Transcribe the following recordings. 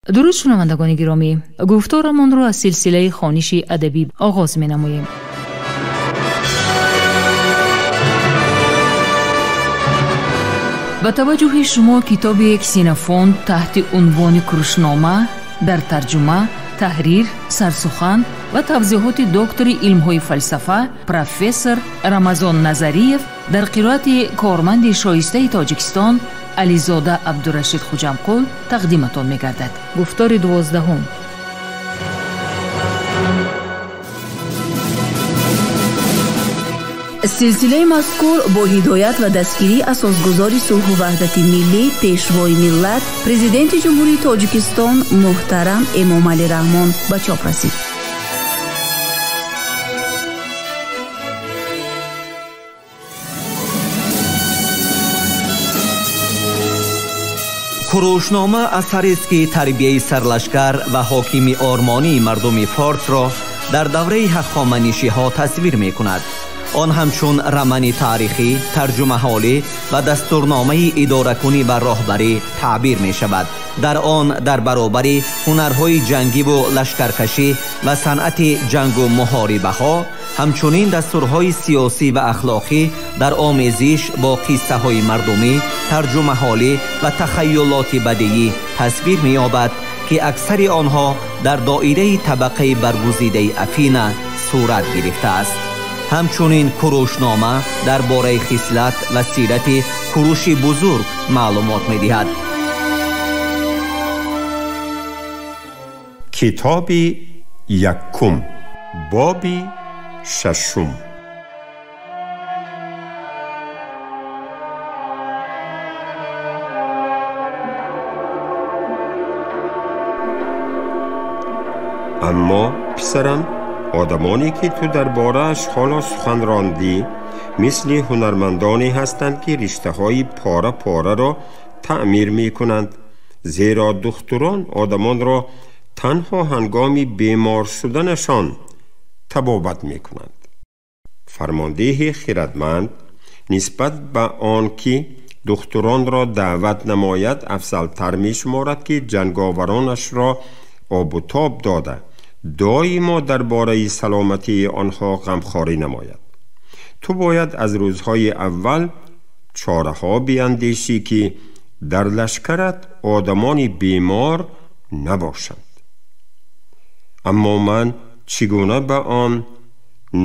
Дуруд, шунавандагони гиромӣ, гуфторамонро аз силсилаи хониши адабӣ оғоз менамоем. Ба таваҷҷӯҳи шумо китоби Ксенофонт таҳти унвони Курушнома дар тарҷума, таҳрир, сарсухан ва тавзеҳоти доктори илмҳои фалсафа, профессор Рамазон Назариев дар қироати корманди шоистаи Тоҷикистон Ализода Абдурашид Хуҷамқул тақдиматон мегардад. Гуфтори 12. Силсилаи мазкур бо ҳидоят ва дастгирии асосгузори сулҳу ваҳдати миллӣ, пешвои миллат, президенти Ҷумҳурии Тоҷикистон муҳтарам Эмомалӣ Раҳмон ба чоп расид. Курушнома асарест, ки тарбияи сарлашкар ва ҳокими ормонии мардуми форсро дар давраи ҳахоманишиҳо тасвир мекунад. Он ҳамчун романи таърихӣ, тарҷумаҳолӣ ва дастурномаи идоракунӣ ва роҳбарӣ таъбир мешавад. Дар он дар баробари ҳунарҳои ҷангиву лашкаркашӣ ва санъати ҷангу муҳорибаҳо, ҳамчунин дастурҳои сиёсӣ ва ахлоқӣ дар омезиш бо қиссаҳои мардумӣ, тарҷумаҳолӣ ва тахайюлоти бадиӣ тасвир меёбад, ки аксари онҳо дар доираи табақаи баргузидаи Афина сурат гирифтааст. Ҳамчунин Курушнома дар бораи хислат ва сирати Куруши бузург маълумот медиҳад. Китоби якум, боби шашум. Аммо, писарам, одамоне ки ту дар борааш ҳоло сухан рондӣ, мисли ҳунармандоне ҳастанд, ки риштаҳои пора пораро таъмир мекунанд, зеро духтурон одамонро танҳо ҳангоми бемор шуданашон табобат мекунанд. Фармондеҳи хирадманд нисбат ба он ки духтуронро даъват намояд, афзалтар мешуморад, ки ҷанговаронашро обутоб дода, доимо дар бораи саломатии онҳо ғамхорӣ намояд. Ту бояд аз рӯзҳои аввал чораҳо биандешӣ, ки дар лашкарат одамони бемор набошанд. Аммо ман чӣ гуна ба он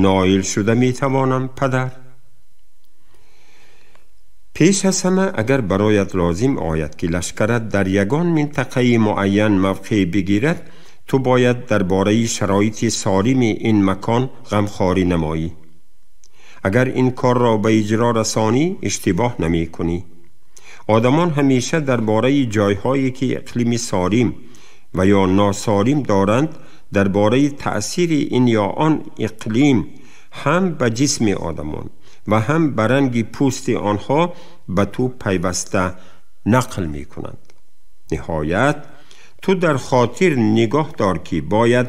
ноил шуда метавонам, падар? Пеш аз ҳама, агар бароят лозим ояд, ки лашкарат дар ягон минтақаи муайян мавқеъ бигирад, ту бояд дар бораи шароити солими ин макон ғамхорӣ намоӣ. Агар ин корро ба иҷро расонӣ, иштибоҳ намекунӣ. Одамон ҳамеша дар бораи ҷойҳое ки иқлими солим ва ё носолим доранд, дар бораи таъсири ин ё он иқлим ҳам ба ҷисми одамон ва ҳам ба ранги пӯсти онҳо ба ту пайваста нақл мекунанд. Ниҳоят, ту дар хотир нигоҳ дор, ки бояд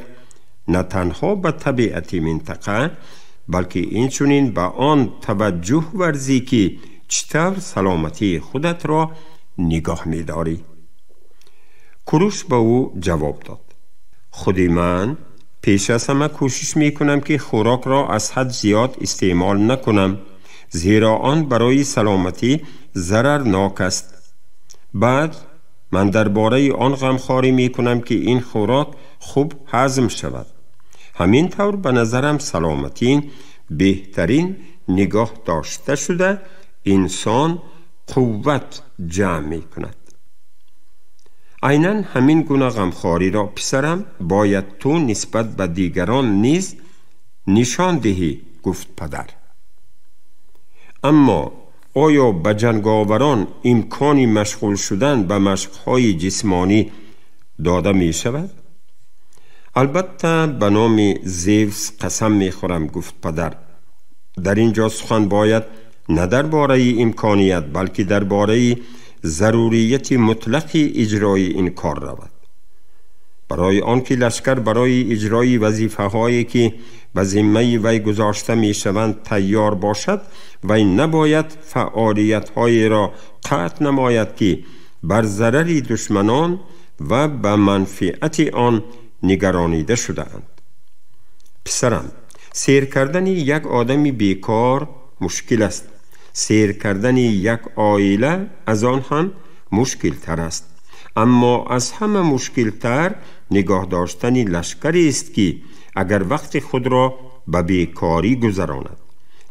на танҳо ба табиати минтақа, балки инчунин ба он таваҷҷӯҳ варзӣ, ки чӣ тавр саломатии худатро нигоҳ медорӣ. Куруш ба ӯ ҷавоб дод: худи ман пеш аз ҳама кӯшиш мекунам, ки хӯрокро аз ҳад зиёд истеъмол накунам, зеро он барои саломатӣ зарарнок аст. Баъд ман дар бораи он ғамхорӣ мекунам, ки ин хӯрок хуб ҳазм шавад. Ҳамин тавр, ба назарам, саломатӣ беҳтарин нигоҳ дошта шуда, инсон қувват ҷамъ мекунад. Айнан ҳамин гуна ғамхориро, писарам, бояд ту нисбат ба дигарон низ нишон диҳӣ, гуфт падар. Аммо оё ба ҷанговарон имкони машғул шудан ба машқҳои ҷисмонӣ дода мешавад? Албатта, ба номи Зевс қасам мехӯрам, гуфт падар. Дар ин ҷо сухан бояд на дар бораи имконият, балки дар бораи зарурияти мутлақи иҷрои ин кор равад. Барои он ки лашкар барои иҷрои вазифаҳое ки ба зиммаи вай гузошта мешаванд тайёр бошад, вай набояд фаъолиятҳоеро қатъ намояд, ки бар зарари душманон ва ба манфиати он нигаронида шудаанд. Писарам, сер кардани як одами бекор мушкил аст. Сер кардани як оила аз он ҳам мушкилтар аст. Аммо аз ҳама мушкилтар нигоҳ доштани лашкарест, ки агар вақти худро ба бекорӣ гузаронад,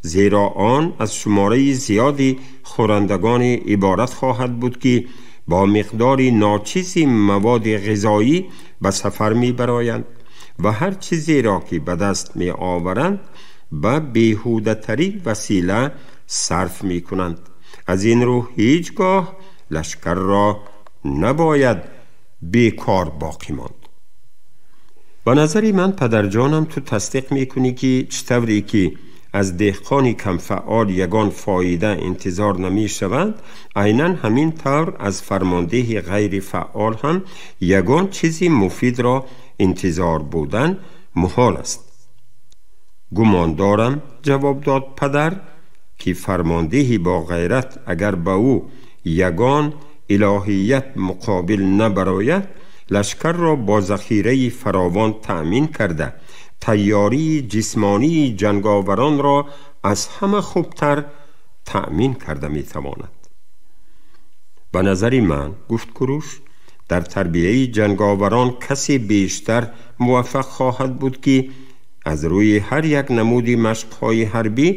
зеро он аз шумораи зиёди хӯрандагоне иборат хоҳад буд, ки бо миқдори ночизи маводи ғизоӣ ба сафар мебароянд ва ҳар чизеро, ки ба даст меоваранд, ба беҳудатарин васила сарф мекунанд. Аз ин рӯ ҳеҷ гоҳ лашкарро набояд бекор боқӣ монд. Ба назари ман, падарҷонам, ту тасдиқ мекунӣ, ки чӣ тавре ки аз деҳқони камфаъол ягон фоида интизор намешавад, айнан ҳамин тавр аз фармондеҳи ғайрифаъол ҳам ягон чизи муфидро интизор будан муҳол аст. Гумон дорам, ҷавоб дод падар, ки фармондеҳи бо ғайрат агар ба ӯ ягон илоҳият муқобил набарояд, лашкарро бо захираи фаровон таъмин карда, тайёрии ҷисмонии ҷанговаронро аз ҳама хубтар таъмин карда метавонад. Ба назари ман, гуфт Куруш, дар тарбияи ҷанговарон касе бештар муваффақ хоҳад буд, ки аз рӯи ҳар як намуди машқҳои ҳарбӣ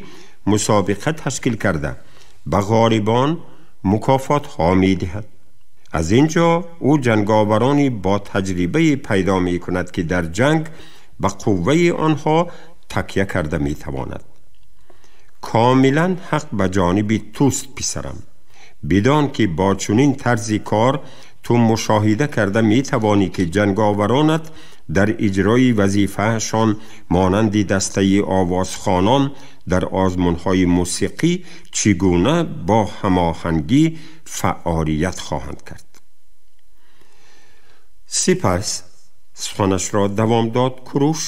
мусобиқа ташкил карда, ба ғолибон мукофотҳо медиҳад. Аз ин ҷо ӯ ҷанговарони бо таҷрибае пайдо мекунад, ки дар ҷанг ба қувваи онҳо такя карда метавонад. Комилан ҳақ ба ҷониби туст, писарам. Бидон, ки бо чунин тарзи кор ту мушоҳида карда метавонӣ, ки ҷанговаронат дар иҷрои вазифаашон монанди дастаи овозхонон дар озмунҳои мусиқӣ чӣ гуна бо ҳамоҳангӣ фаъолият хоҳанд кард. Сипас суханашро давом дод Куруш,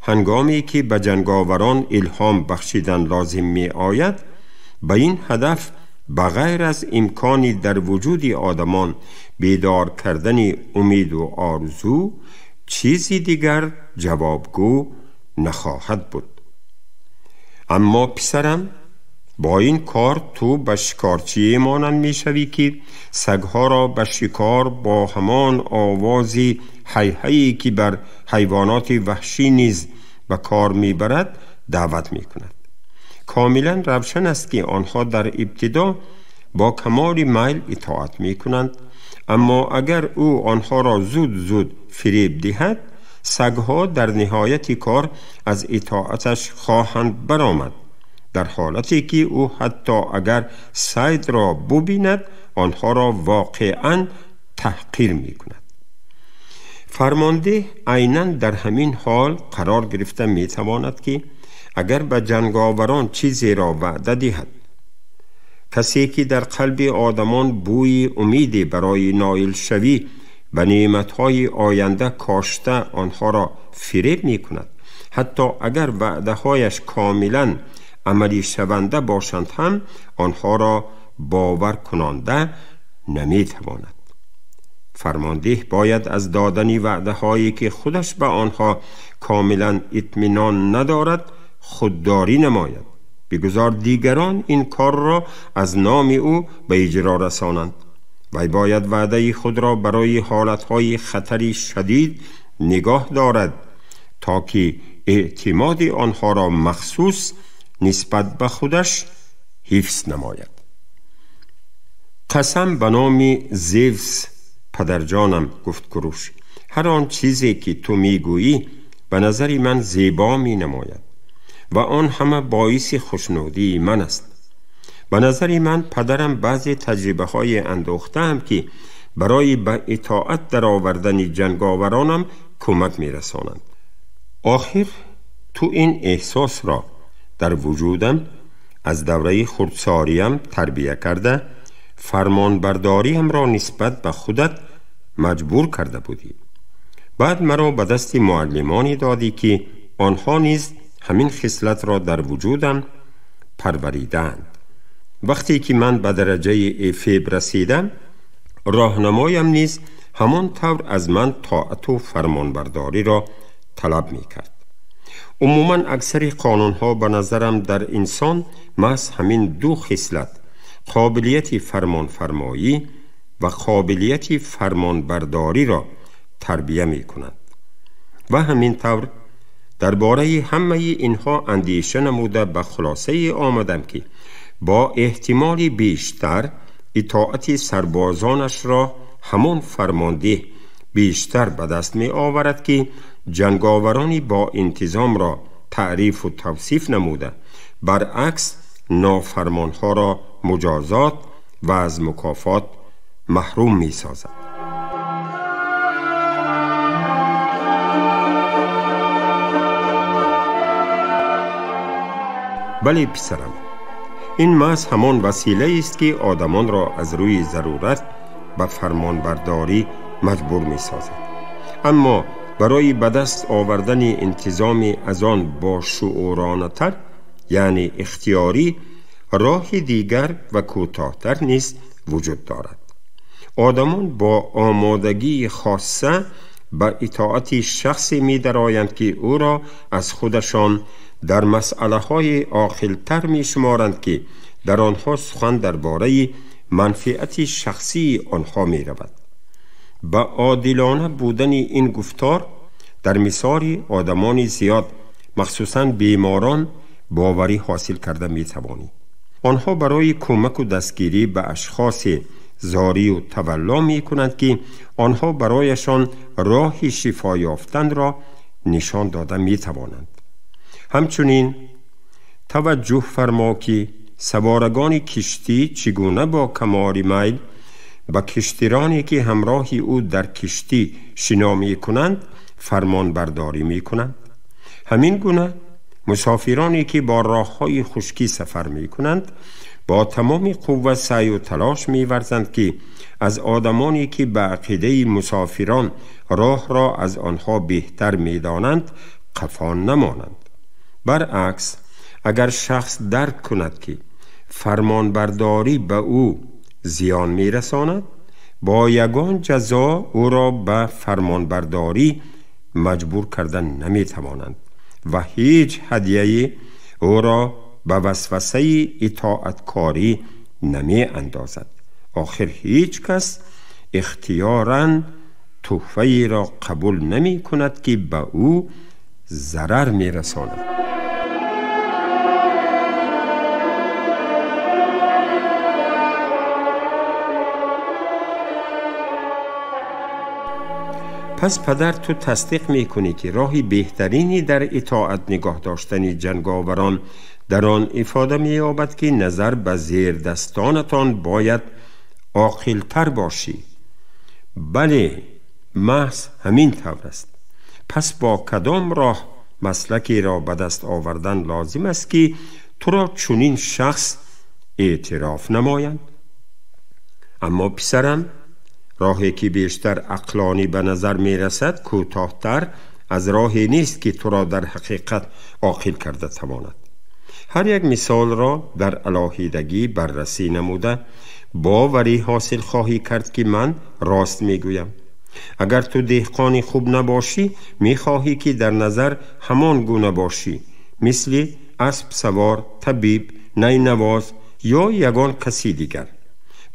ҳангоме ки ба ҷанговарон илҳом бахшидан лозим меояд, ба ин ҳадаф ба ғайр аз имкони дар вуҷуди одамон бедор кардани умеду орзу чизи дигар ҷавобгӯ нахоҳад буд. Аммо, писарам, бо ин кор ту ба шикорчие монанд мешавӣ, ки сагҳоро ба шикор бо ҳамон овози ҳайҳае, ки бар ҳайвоноти ваҳшӣ низ ба кор мебарад, даъват мекунад. Комилан равшан аст, ки онҳо дар ибтидо бо камоли майл итоат мекунанд, аммо агар ӯ онҳоро зуд зуд фиреб диҳад, сагҳо дар ниҳояти кор аз итоаташ хоҳанд баромад, дар ҳолате ки ӯ ҳатто агар сайдро бубинад, онҳоро воқеан таҳқир мекунад. Фармондеҳ айнан дар ҳамин ҳол қарор гирифта метавонад, ки агар ба ҷанговарон чизеро ваъда диҳад, касе ки дар қалби одамон бӯи умеде барои ноилшавӣ ба неъматҳои оянда кошта, онҳоро фиреб мекунад, ҳатто агар ваъдаҳояш комилан амалишаванда бошанд ҳам, онҳоро бовар кунонда наметавонад. Фармондеҳ бояд аз додани ваъдаҳое, ки худаш ба онҳо комилан итминон надорад, худдорӣ намояд. Бигузор дигарон ин корро аз номи ӯ ба иҷро расонанд. Вай бояд ваъдаи худро барои ҳолатҳои хатари шадид нигоҳ дорад, то ки эътимоди онҳоро махсус нисбат ба худаш ҳифз намояд. Қасам ба номи Зевс, падарҷонам, гуфт Куруш, ҳар он чизе, ки ту мегӯӣ, ба назари ман зебо менамояд ва он ҳама боиси хушнудии ман аст. Ба назари ман, падарам, баъзе таҷрибаҳое андохтаам, ки барои ба итоат даровардани ҷанговаронам кӯмак мерасонанд. Охир ту ин эҳсосро дар вуҷудам аз давраи хурдсориям тарбия карда, фармонбардориамро нисбат ба худат маҷбур карда будӣ. Баъд маро ба дасти муаллимоне додӣ, ки онҳо низ ҳамин хислатро дар вуҷудам парваридаанд. Вақте ки ман ба дараҷаи эфеб расидам, роҳнамоям низ ҳамон тавр аз ман тоату фармонбардориро талаб мекард. Умуман аксари қонунҳо ба назарам дар инсон маҳз ҳамин ду хислат қобилияти фармонфармоӣ ва қобилияти фармонбардориро тарбия мекунанд. Ва ҳамин тавр дар бораи ҳамаи инҳо андеша намуда ба хулосае омадам ки бо эҳтимоли бештар итоати сарбозонашро ҳамон фармондеҳ бештар ба даст меоварад ки ҷанговарони бо интизомро таърифу тавсиф намуда, баръакс нофармонҳоро муҷозот ва аз мукофот маҳрум месозад. Бале писарам, ин маҳз ҳамон василаест ки одамонро аз рӯи зарурат ба фармонбардорӣ маҷбур месозад. Аммо барои ба даст овардани интизоми аз он бошууронатар, яъне ихтиёрӣ, роҳи дигар ва кӯтоҳтар низ вуҷуд дорад. Одамон бо омодагии хосса ба итоати шахсе медароянд ки ӯро аз худашон дар масъалаҳои оқилтар мешуморанд ки дар онҳо сухан дар бораи манфиати шахсии онҳо меравад. Ба одилона будани ин гуфтор дар мисоли одамони зиёд, махсусан беморон, боварӣ ҳосил карда метавонӣ. Онҳо барои кӯмаку дастгирӣ ба ашхосе зорию тавалло мекунанд ки онҳо барояшон роҳи шифо ёфтанро нишон дода метавонанд. Ҳамчунин таваҷҷӯҳ фармо ки саворагони киштӣ чӣ гуна бо камоли майл ба киштироне ки ҳамроҳи ӯ дар киштӣ шино мекунанд фармонбардорӣ мекунанд. Ҳамин гуна мусофироне ки бо роҳҳои хушкӣ сафар мекунанд бо тамоми қувва саъю талош меварзанд ки аз одамоне ки ба ақидаи мусофирон роҳро аз онҳо беҳтар медонанд қафо намонанд. Баръакс, агар шахс дарк кунад ки фармонбардорӣ ба ӯ зиён мерасонад, бо ягон ҷазо ӯро ба фармонбардорӣ маҷбур карда наметавонанд ва ҳеҷ ҳадияе ӯро ба васвасаи итоаткорӣ намеандозад. Охир ҳеҷ кас ихтиёран тӯҳфаеро қабул намекунад ки ба ӯ зарар мерасонад. Пас падар, ту тасдиқ мекунӣ ки роҳи беҳтарини дар итоат нигоҳ доштани ҷанговарон дар он ифода меёбад ки назар ба зердастонатон бояд оқилтар бошӣ. Бале, маҳз ҳамин тавр аст. Пас бо кадом роҳ маслакеро ба даст овардан лозим аст ки туро чунин шахс эътироф намоянд? Аммо писарам, роҳе ки бештар ақлонӣ ба назар мерасад кӯтоҳтар аз роҳе нест ки туро дар ҳақиқат оқил карда тавонад. Ҳар як мисолро дар алоҳидагӣ баррасӣ намуда боварӣ ҳосил хоҳӣ кард ки ман рост мегӯям. Агар ту деҳқони хуб набошӣ, мехоҳӣ ки дар назар ҳамон гуна бошӣ, мисли аспсавор, табиб, найнавоз ё ягон каси дигар.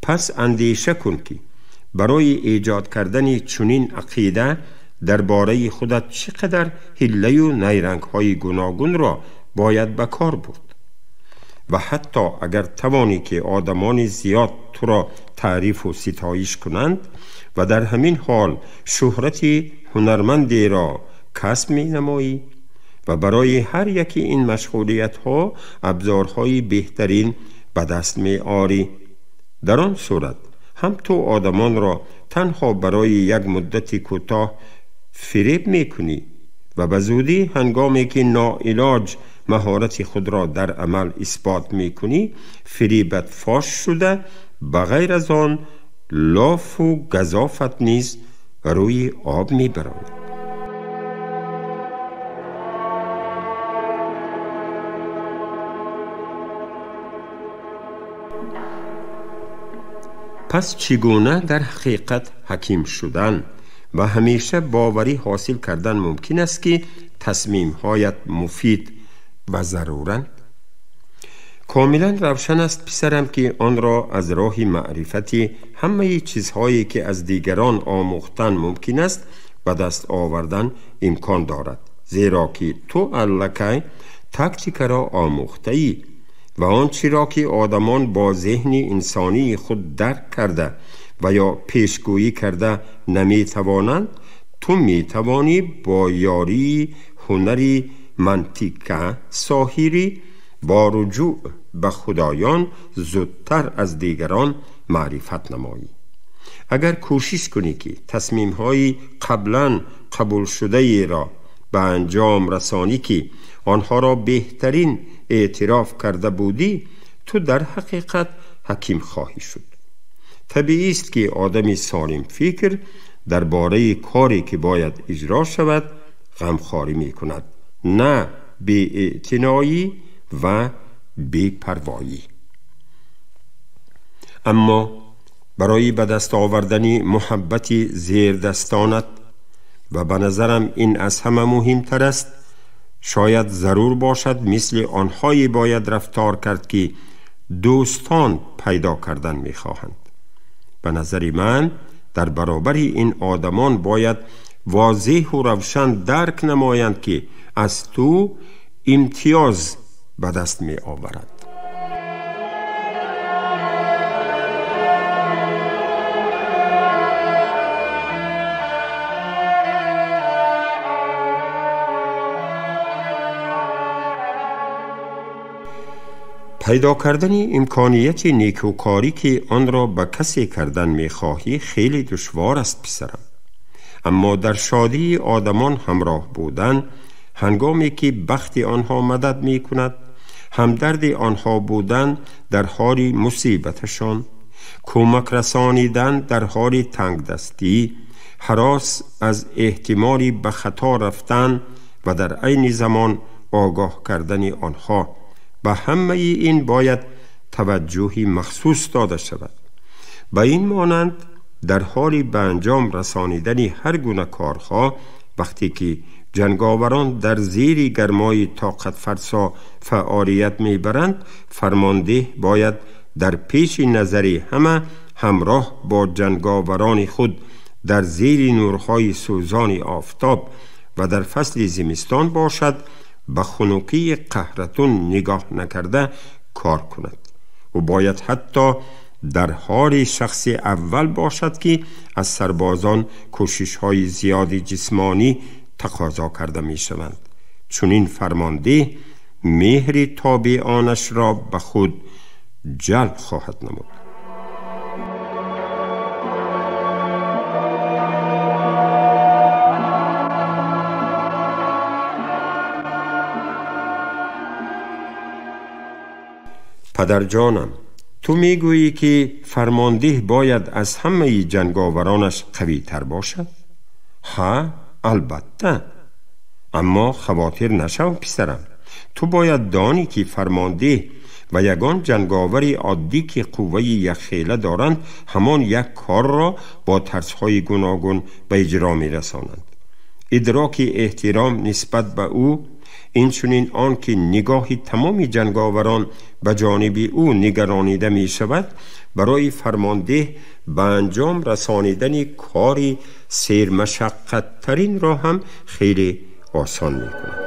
Пас андеша кун ки барои эҷод кардани чунин ақида дар бораи худат чӣ қадар ҳиллаю найрангҳои гуногунро бояд ба кор бурд. Ва ҳатто агар тавонӣ ки одамони зиёд туро таърифу ситоиш кунанд ва дар ҳамин ҳол шӯҳрати ҳунармандеро касб менамоӣ ва барои ҳар яки ин машғулиятҳо абзорҳои беҳтарин ба даст меорӣ, дар он сурат ҳам ту одамонро танҳо барои як муддати кӯтоҳ фиреб мекунӣ ва ба зудӣ ҳангоме ки ноилоҷ маҳорати худро дар амал исбот мекунӣ, фиребат фош шуда, ба ғайр аз он лофу газофат низ рӯи об мебарояд. Пас чӣ гуна дар ҳақиқат ҳаким шудан ва ҳамеша боварӣ ҳосил кардан мумкин аст, ки тасмимҳоят муфид ва заруранд? Комилан равшан аст, писарам, ки онро аз роҳи маърифати ҳамаи чизҳое, ки аз дигарон омӯхтан мумкин аст, ба даст овардан имкон дорад, зеро ки ту аллакай тактикаро омӯхтаӣ ва он чиро ки одамон бо зеҳни инсонии худ дарк карда ва ё пешгӯӣ карда наметавонанд, ту метавонӣ бо ёрии ҳунари мантика соҳирӣ бо руҷӯъ ба худоён зудтар аз дигарон маърифат намоӣ. Агар кӯшиш кунӣ, ки тасмимҳои қаблан қабулшудаеро ба анҷом расонӣ, ки онҳоро беҳтарин эътироф карда будӣ, ту дар ҳақиқат ҳаким хоҳӣ шуд. Табиист, ки одами солимфикр дар бораи коре, ки бояд иҷро шавад, ғамхорӣ мекунад, на беэътиноӣ ва бепарвоӣ. Аммо барои ба даст овардани муҳаббати зердастонат, ва ба назарам ин аз ҳама муҳимтар аст, шояд зарур бошад мисли онҳое бояд рафтор кард, ки дӯстон пайдо кардан мехоҳанд. Ба назари ман, дар баробари ин одамон бояд возеҳу равшан дарк намоянд, ки аз ту имтиёз ба даст меоваранд. Пайдо кардани имконияти некӯкорӣ, ки онро ба касе кардан мехоҳӣ, хеле душвор аст, писарам. Аммо дар шодии одамон ҳамроҳ будан, ҳангоме ки бахти онҳо мадад мекунад, ҳамдарди онҳо будан дар ҳоли мусибаташон, кӯмак расонидан дар ҳоли тангдастӣ, ҳарос аз эҳтимоли ба хато рафтан ва дар айни замон огоҳ кардани онҳо, ба ҳамаи ин бояд таваҷҷӯҳи махсус дода шавад. Ба ин монанд, дар ҳоли ба анҷом расонидани ҳар гуна корҳо, вақте ки ҷанговарон дар зери гармои тоқатфарсо фаъолият мебаранд, фармондеҳ бояд дар пеши назари ҳама ҳамроҳ бо ҷанговарони худ дар зери нурҳои сӯзони офтоб ва дар фасли зимистон бошад, ба хунукии қаҳратун нигоҳ накарда кор кунад. Ӯ бояд ҳатто дар ҳоли шахси аввал бошад, ки аз сарбозон кӯшишҳои зиёди ҷисмонӣ тақозо карда мешаванд. Чунин фармондеҳ меҳри тобеонашро ба худ ҷалб хоҳад намуд. Падарҷонам, ту мегӯӣ, ки фармондеҳ бояд аз ҳамаи ҷанговаронаш қавитар бошад? Ҳа, албатта. Аммо хавотир нашав, писарам. Ту бояд донӣ, ки фармондеҳ ва ягон ҷанговари оддӣ, ки қувваи якхела доранд, ҳамон як корро бо тарзҳои гуногун ба иҷро мерасонанд. Идроки эҳтиром нисбат ба ӯ, инчунин он ки нигоҳи тамоми ҷанговарон ба ҷониби ӯ нигаронида мешавад, барои фармондеҳ ба анҷом расонидани кори сермашаққаттаринро ҳам хеле осон мекунад.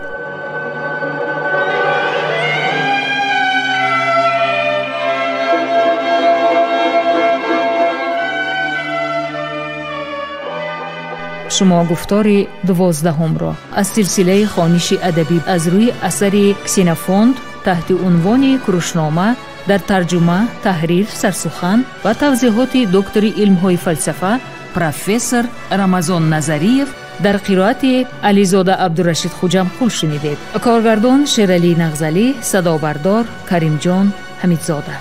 Шумо гуфтори 12-ҳумро аз силсилаи хониши адабӣ аз рӯи асари Ксенофонт таҳти унвони Курушнома дар тарҷума, таҳрир, сарсухан ва тавзеҳоти доктори илмҳои фалсафа профессор Рамазон Назариев дар қироати Ализода Абдурашид Хуҷамқул шунидед. Коргардон Шералӣ Нағзалӣ, садобардор Каримҷон Ҳамидзода.